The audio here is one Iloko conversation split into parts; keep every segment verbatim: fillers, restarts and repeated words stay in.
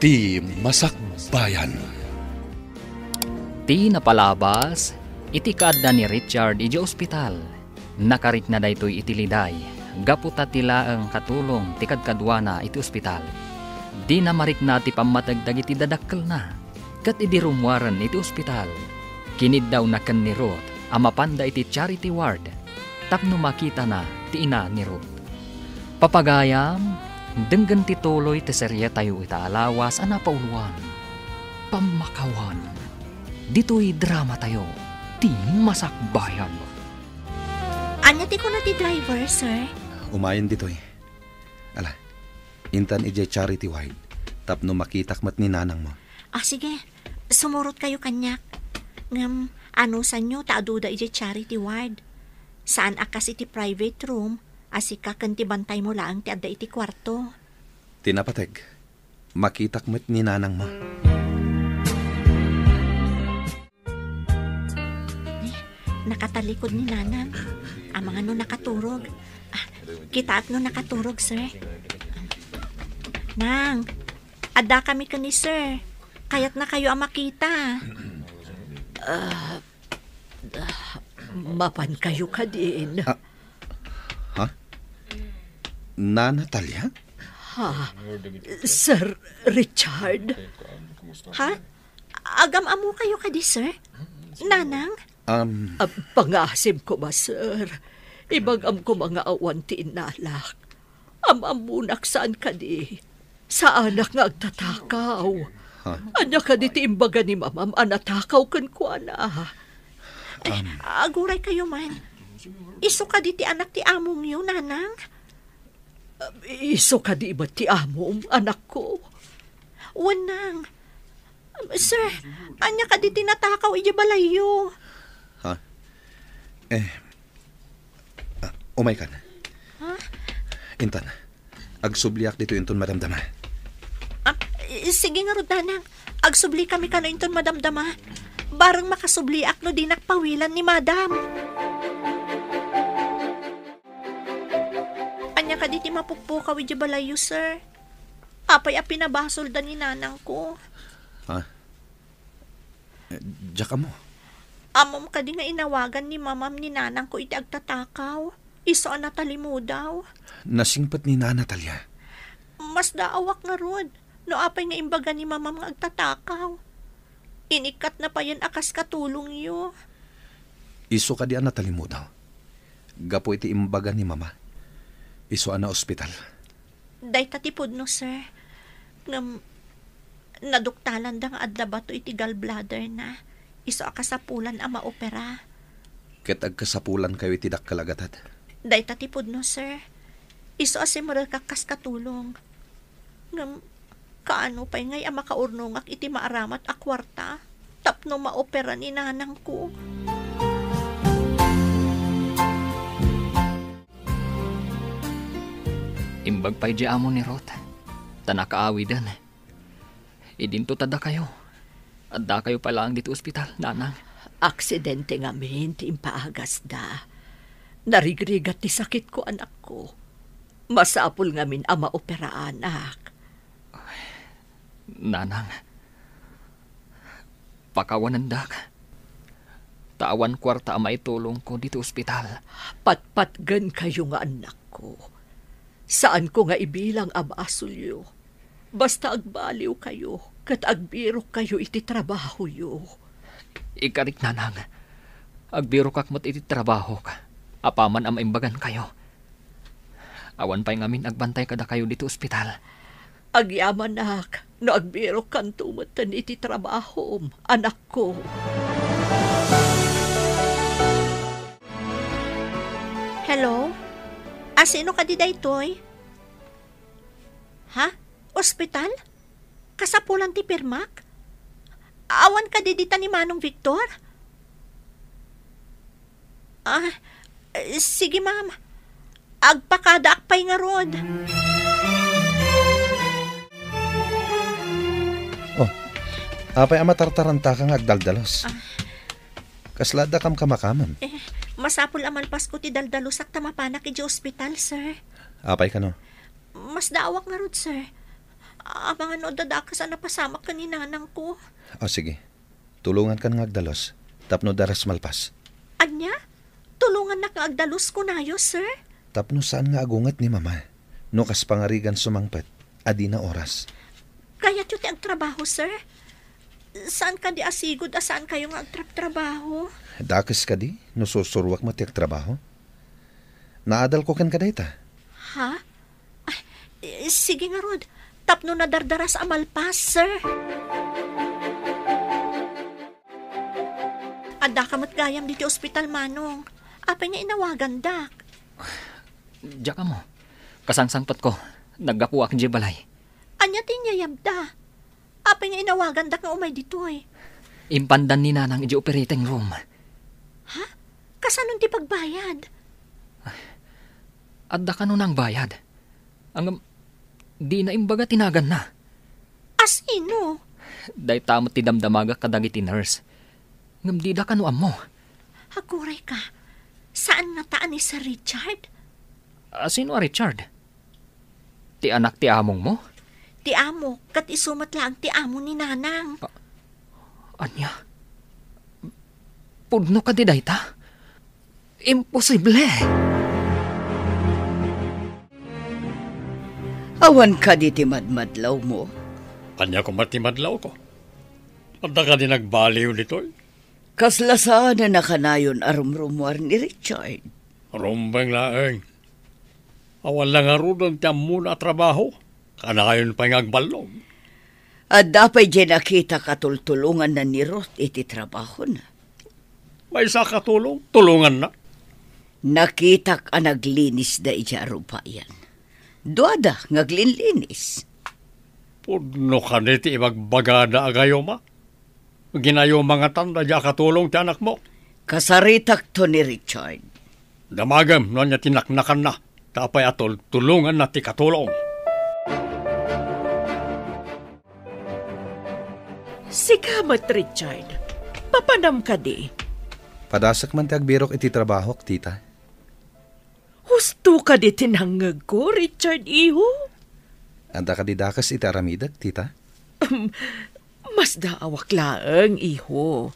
Ti Masakbayan. Ti napalabas, iti kaadda ni Richard idiay ospital. Nakarikna daytoy iti liday, gapu ta ti laeng katulong ti kadkaduana iti ospital. Dina marikna ti pammateg dagiti dadakkelna, ket idi rummuaren iti ospital, kiniddawna ken ni Ruth a mapanda iti charity ward tapno makitana ti ina ni Ruth. Papagayam, denggen ti tuloy ti serietayo ita a lawas a napauluan, Pammakawan. Ditoy dramatayo, Ti Masakbayan. Ania ti kuna ti driver, sir? Umayen ditoy. Ala, intan idiay charity ward tapno makitak met ni nanangmo. Ah, sige. Sumurotkayo kaniak. Ngem, anusanyo ta aduda idiay charity ward. Saan a kas iti private room, a sika ken ti bantaymo laeng ti adda iti kuarto. Ti napateg, makitak met ni nanangmo. Nakatalikod ni Nanang. Amangan no nakaturog. Ah, kitaak no nakaturog, sir. Nang, adda kami ken ni sir. Kayatnakayo a makita. Ah, ah, mapankayo kadin? Ah, ha? Nana Talia? Ha? Sir Richard? Ha? Agam-ammokayo kadi, sir? Nanang? Um, Ah, pangasim koma, sir. Ibagam koma nga awan ti innalak. Am-ammonak saan kadi. Saanak nga agtatakaw. Ha? Ania kadi ti imbaga ni mamam a natakaw kenkuana? Eh, Um, aguraykayo man. Isu kadi ti anak ti amongyo, Nanang? Isu kadi met ti amom, anakko? Wen, Nang. Sir, ania kadi ti natakaw idiay balayyo? Ha? Eh, ah, umaykan. Ha? Intan, agsubliak ditoy inton madamdama. Ah, i-, sige ngarud, Nanang. Agsublikami kano inton madamdama. Bareng makasubliak no dinak pawilan ni Madam. Ania kadi ti mapukpukaw idiay balayyo, sir? Apay a pinabasolda ni nanangko? Ha? Eh, diak ammo. Ammom kadi nga inawagan ni mamam ni nanangko iti agtatakaw? Isu a natalimudaw? Nasingpet ni Nana Talia. Masdaawak ngarud no apay nga imbaga ni mamam nga agtatakaw. Inikkatna payen a kas katulongyo. Isu kadi a natalimudaw? Gapu iti imbaga ni Mama, isu a naospital. Dayta ti pudno, sir. Ngem, naduktalanda nga adda bato iti gallbladderna. Isu a kasapulan a maopera. Ket agkasapulankayo iti dakkel a gatad. Dayta ti pudno, sir. Isu a simrekak kas katulong. Ngem, kaano pay ngay a makaurnongak iti maaramat a kuarta tapno maopera ni nanangko? Imbag pay di amo ni Ruth, ta nakaawiden. Idinto ta dakayo. Addakayo pay laeng ditoy ospital, nanang. Aksidente ngamin ti impaagasda. Narigrigat ti sakitko, anakko. Masapul ngamin a maoperaanak. Nanang, pakawanendak. Ta awan kuarta a maitulongko ditoy ospital. Patpatgenkayo nga annakko. Saanko nga ibilang a basolyo. Basta agbaliwkayo ket agbirokkayo iti trabahoyo. Ikarik, nanang. Agbirokak met iti trabahok, apaman a maimbagankayo. Awan pay ngamin agbantay kadakayo ditoy ospital. Agyamanak no agbirokkanto metten iti trabahom, anakko. Hello? A, sino kadi daytoy? Ha? Ospital? Kasapulan ti pirmak? Awan kadi dita ni Manong Victor? Ah, eh, sige, ma'am. Agpakadaak pay ngarud. Oh, apay a matartarantaka nga agdaldalus? Ah. Kasla adda kamkamakaman? Eh, masapul a malpasko ti daldalusak ta mapanak idiay ospital, sir. Apay kano? Masdaawak ngarud, sir. Amangan no adda dakes a napasamak ken ni nanangko. O, sige. Tulongankan nga agdalus, tapno daras malpas. Ania? Tulongannak nga agdalus kunayo, sir? Tapno saan nga agunget ni Mama. No kas pangarigan sumangpet, adina oras. Kayatyo ti agtrabaho, sir? Saan kadi a sigud a saankayo nga agtrabtrabaho? Dakes kadi, no sursuruak met ti agtrabaho? Naadalko ken kadayta. Ha? Ay, eh, sige ngarud. Tapno nadardaras a malpas, sir. Addaka met gayam ditoy ospital, Manong. Apay nga inawagandak? Diak ammo. Kasangsangpetko. Naggapuak idiay balay. Ania ti inyayabda? Apay nga inawagandak nga umay ditoy? Impandan ni Nanang idiay operating room. Ha? Kasanon ti pagbayad? Adda kano nangbayad? Ngem, dina imbaga ti naganna. Asino? Dayta met ti damdamagak kadagiti nurse. Ngem dida kano ammo. Aguray ka. Saan ngata a ni Sir Richard? Asino a Richard? Ti anak ti amongmo? Ti amo, ket isu met laeng ti amo ni Nanang. A-, ania? Pudno kadi dayta? Imposible! Awan kadi ti madmadlawmo? Ania koma ti madlawko? Adda kadi nagbaliw ditoy? Kasla saan a kanayon a rumrumuar ni Richard? Rumbeng laeng. Awan la ngaruden ti ammona a trabaho. Kanayon pay nga agballog. Adda pay diay nakitak a tultulonganna ni Ruth iti trabahona? Maysa a katulong, tulonganna. Nakitak a naglinisda idiay arubayan. Duada nga aglinlinis. Pudno kadi ti ibagbagada a gayuma? Ginayuma ngatan daydiay a katulong ti anakmo? Kasaritakto ni Richard. Damagem no ania ti naknakanna, ta apay a tultulonganna ti katulong. Sika met, Richard. Papanam kadi? Padasek man ti agbirok iti trabahok, tita. Husto kadi ti nangngegko, Richard, iho? Adda kadi dakes iti aramidek, tita? Masdaawak laeng, iho.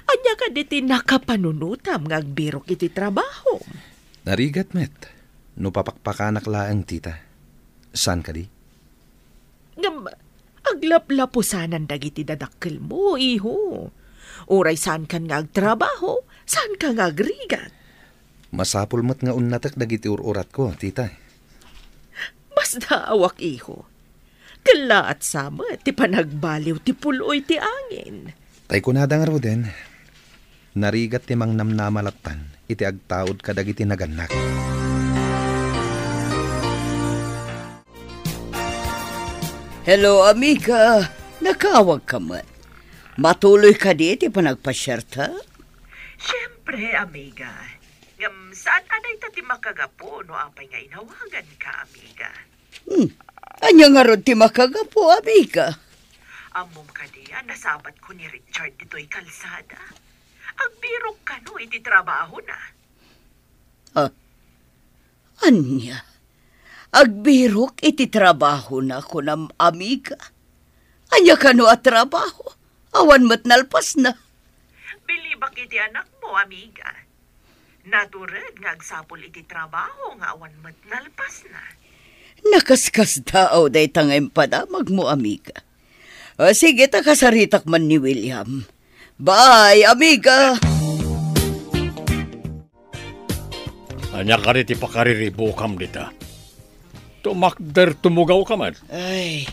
Ania kadi ti nakapanunotam nga agbirok iti trabahom? Narigat met, no papakpakanak laeng, tita. Saan kadi? Ngem, aglaplapusanan dagiti dadakkelmo, iho. Uray saankan nga agtrabaho, saanka nga agrigat. Masapul met nga unnatek dagiti ur-uratko, tita. Masdaawak, iho. Kellaat sa met ti panagbaliw ti pul-oy ti angin. Tay kunada ngaruden, narigat ti mangnamnama lattan iti agtaud kadagiti nagannak. Hello, amiga. Nakaawagka met. Matuloy kadi ti panagpasiarta? Siempre, amiga. Ngem saan a dayta ti makagapu no apay nga inawaganka, amiga. Hmm. Ania ngarud ti makagapu, amiga? Ammom kadi a nasabatko ni Richard ditoy kalsada? Agbirok kano iti trabahona. Ah, ania? Agbirok iti trabahona, kunam, amiga? Ania kano a trabaho? Awan met nalpasna. Bilibak iti anakmo, amiga. Natured nga agsapul iti trabaho nga awan met nalpasna. Nakaskasdaaw dayta nga impadamagmo, amiga. O, sige, ta kasaritak man ni William. Bye, amiga! Ania kadi ti pakariribukam dita? Tumakder, tumugawka met. Ay,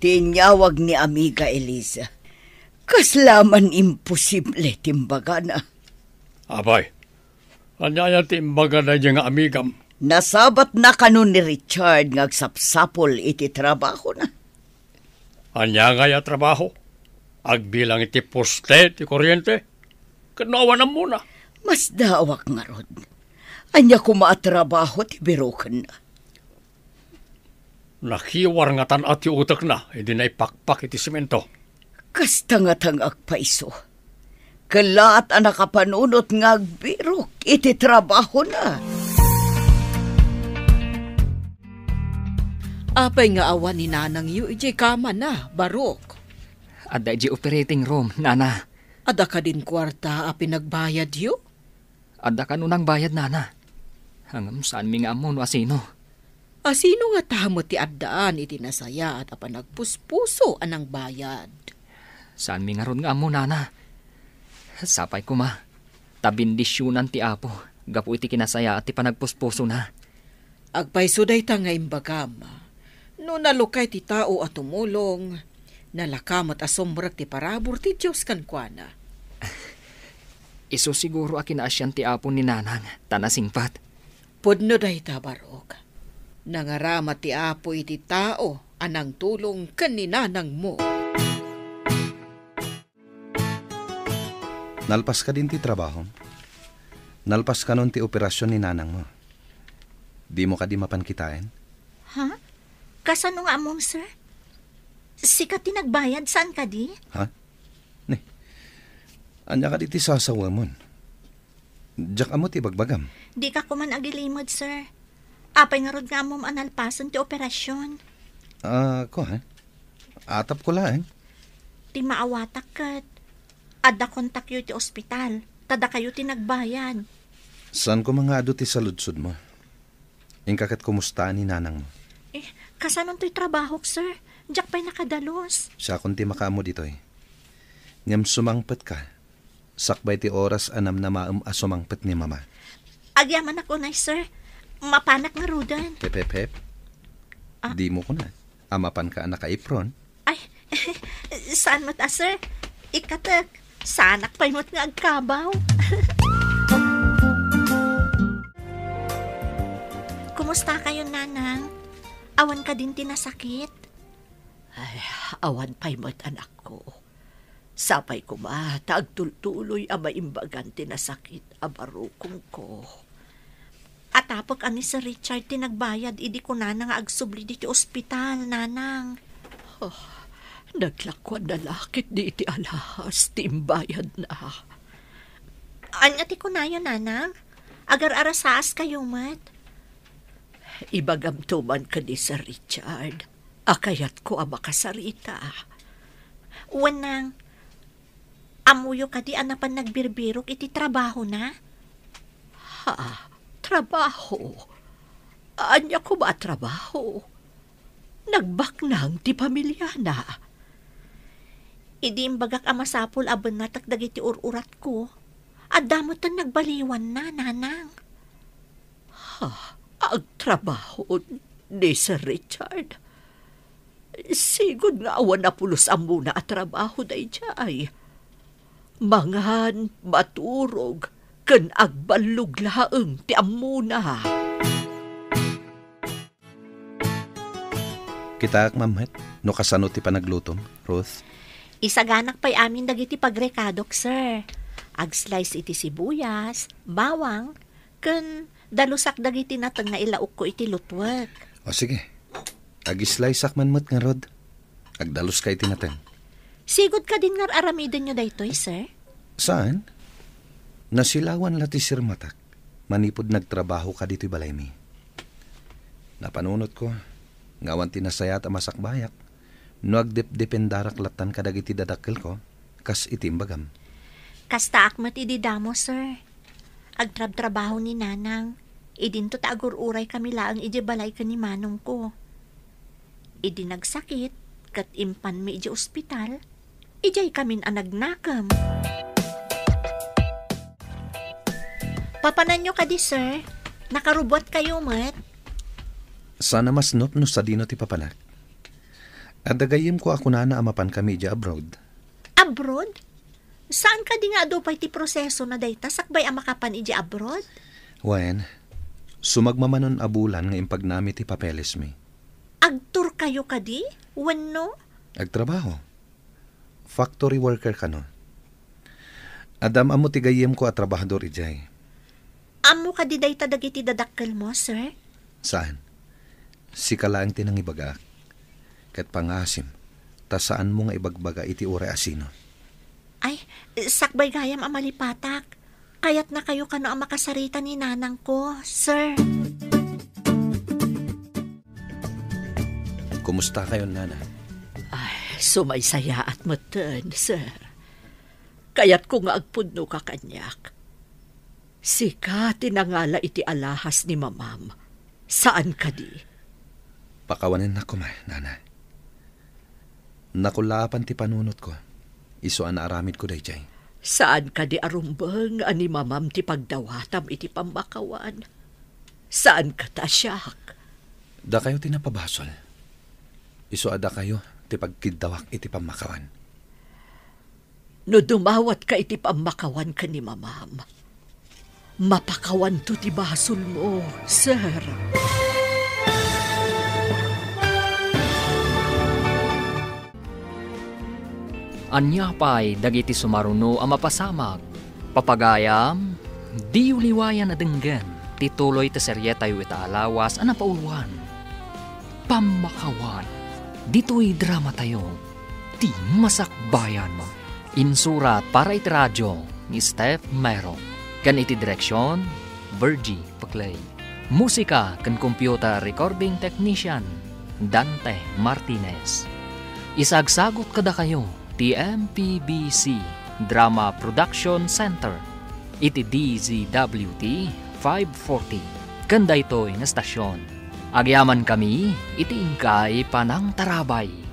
ti inyawag ni Amiga Eliza. Kasla man imposible ti imbagana. Apay, ania, ania ti imbagana daydiay nga amigam? Nasabatna kano ni Richard nga agsapsapul iti trabahona. Ania ngay a trabaho? Agbilang iti poste ti kuryente? Ket no awan ammona? Masdaawak ngarud. Ania koma a trabaho ti birokenna? Nakiwar ngatan a ti utekna idi naipakpak iti semento. Kasta ngata nga agpayso. Kellaat a nakapanunot nga agbirok iti trabahona. Apay nga awan ni nanangyo idiay kamana, Barok? Adda idiay operating room, nana. Adda kadin kuarta a pinagbayadyo? Adda kano nangbayad, nana. Ngem saanmi nga ammo no asino. Asino ngata met ti addaan iti nasayaat a panagpuspuso a nangbayad? Saanmi ngarud nga ammo, nana. Sapay koma, ta bendisionan ti Apo gapu iti kinasayaat ti panagpuspusona. Agpayso dayta nga imbagam. No nalukay ti tao a tumulong, nalaka met a sumrek ti parabur ti Dios kenkuana. Isu siguro a kinaasian ti Apo ni nanang, ta nasingpet. Pudno dayta, Barok. Nangarama ti Apo iti tao a nangtulong ken ni nanangmo. Nalpas kadin ti trabahom? Nalpas kanon ti operasion ni nanangmo? Dimo kadi mapan kitaen? Ha? Kasano nga ammom, sir? Sika ti nagbayad, saan kadi? Ha? Ni, ania kadi ti sasawamon? Diak ammo ti ibagbagam. Dika koman agilimed, sir. Apay ngarud nga ammom a nalpasen ti operasion? Ah, kuan. Atapko laeng. Ti maawatak ket adda kontakyo iti ospital, ta dakayo ti nagbayad. Saan koma nga adu ti saludsodmo? Inka ket kumusta ni nanangmo? Eh, kasanontoy trabahok, sir? Diak pay nakadalus. Siakon ti makaammo ditoy. Ngem sumangpetka. Sakbay ti oras a namnamaem a sumangpet ni Mama. Agyamanak unay, sir. Mapanak ngaruden. Hep, hep, hep. Ah. Dimo kuna a mapanka a naka-apron? Ay, saan met a, sir. Ikatek, saanak pay met nga agkabaw. Kumusta kayo, Nanang? Awan kadin ti nasakit? Ay, awan pay met, anakko. Sapay koma ta agtultuloy a maimbagan ti nasakit a barukongko. Atapek a ni Sir Richard ti nagbayad idi kunana nga agsubli ditoy ospital, Nanang. Oh, naglakuanna la ketdi iti alahas ti imbayadna. Ania ti kunayo, Nanang? Agar-arasaas kayo met? Ibagamto man ken ni Sir Richard a kayatko a makasarita. Wen, Nang, ammoyo kadi a napan nagbirbirok iti trabahona? Ha? Trabaho? Ania koma a trabaho? Nagbaknang ti pamiliana. Idi imbagak a masapul a bennatek dagiti ur-uratko, adda metten nagbaliwanna, Nanang. Ha? Agtrabaho ni Sir Richard? Sigud nga awan a pulos ammona a trabaho daydiay. Mangan, maturog, ken agballog laeng ti ammona. Kitaak man met no kasano ti panaglutom, Ruth. Isaganak pay amin dagiti pagrekadok, sir. Agslice iti sibuyas, bawang, ken dalusak dagiti nateng nga ilaokko iti lutwek. O, sige. Agisliceak man met ngarud. Agdaluska iti nateng. Sigud kadin nga ar-aramidenyo daytoy, sir? Saan? Nasilawan la ti sirmatak manipud nagtrabahoka ditoy balaymi. Napanunotko nga awan ti nasayaat a masakbayak no agdepdependarak lattan kadagiti dadakkelko, kas iti imbagam. Kastaak met idi damo, sir. Agtrabtrabaho ni Nanang. Idinto ta agur-uraykami laeng idiay balay ken ni manongko. Idi nagsakit ket impanmi idiay ospital, idiaykamin a nagnakem. Papananyo kadi, sir? Nakarubuatkayo met? Saan a masnop no sadino ti papanak. Adda gayyemko a kunana a mapankami idiay abroad. Abroad? Saan kadi nga adu pay ti prosesona dayta sakbay a makapan idiay abroad? Wen, sumagmamano a bulan nga impagnami ti papelesmi. Agtourkayo kadi wenno? Agtrabaho. Factory worker kano. Adda am-ammo ti gayyemko a trabahador idiay. Ammo kadi dayta dagiti dadakkelmo, sir? Saan? Sika laeng ti nangibagaak. Ket pangasim, ta saanmo nga ibagbaga iti uray a sino. Ay, sakbay gayam a malipatak. Kayatnakayo kano a makasarita ni nanangko, sir. Kumustakayon, Nana? Ay, sumaysayaat metten, sir. Kayatko nga agpudnoka kaniak. Sika ti nangala iti alahas ni Mamam. Saan kadi? Pakawanennak koma, Nana. Nakulaapan ti panunotko. Isu a naaramidko daydiay. Saan kadi a rumbeng a ni Mamam ti pagdawatam iti pammakawan? Saan kadi a siak? Dakayo ti napabasol. Isu a dakayo ti pagkiddawak iti pammakawan. No dumawatka iti pammakawan ken ni Mamam, mapakawanto ti basolmo, sir. Ania pay dagiti sumaruno a mapasamak? Papagayam, diyo liwayan a denggen ti tuloy ti serietayo ita a lawas a napauloan. Pammakawan, ditoy dramatayo, ti masakbayan. Insurat para iti radio ni Steph Mero, ken iti direksion, Virgie Paclay. Musika ken computer recording technician, Dante Martinez. Isagsagut kadakayo ti M P B C Drama Production Center iti D Z W T five forty ken daytoy nga stasyon. Agyamankami iti inkay panangtarabay.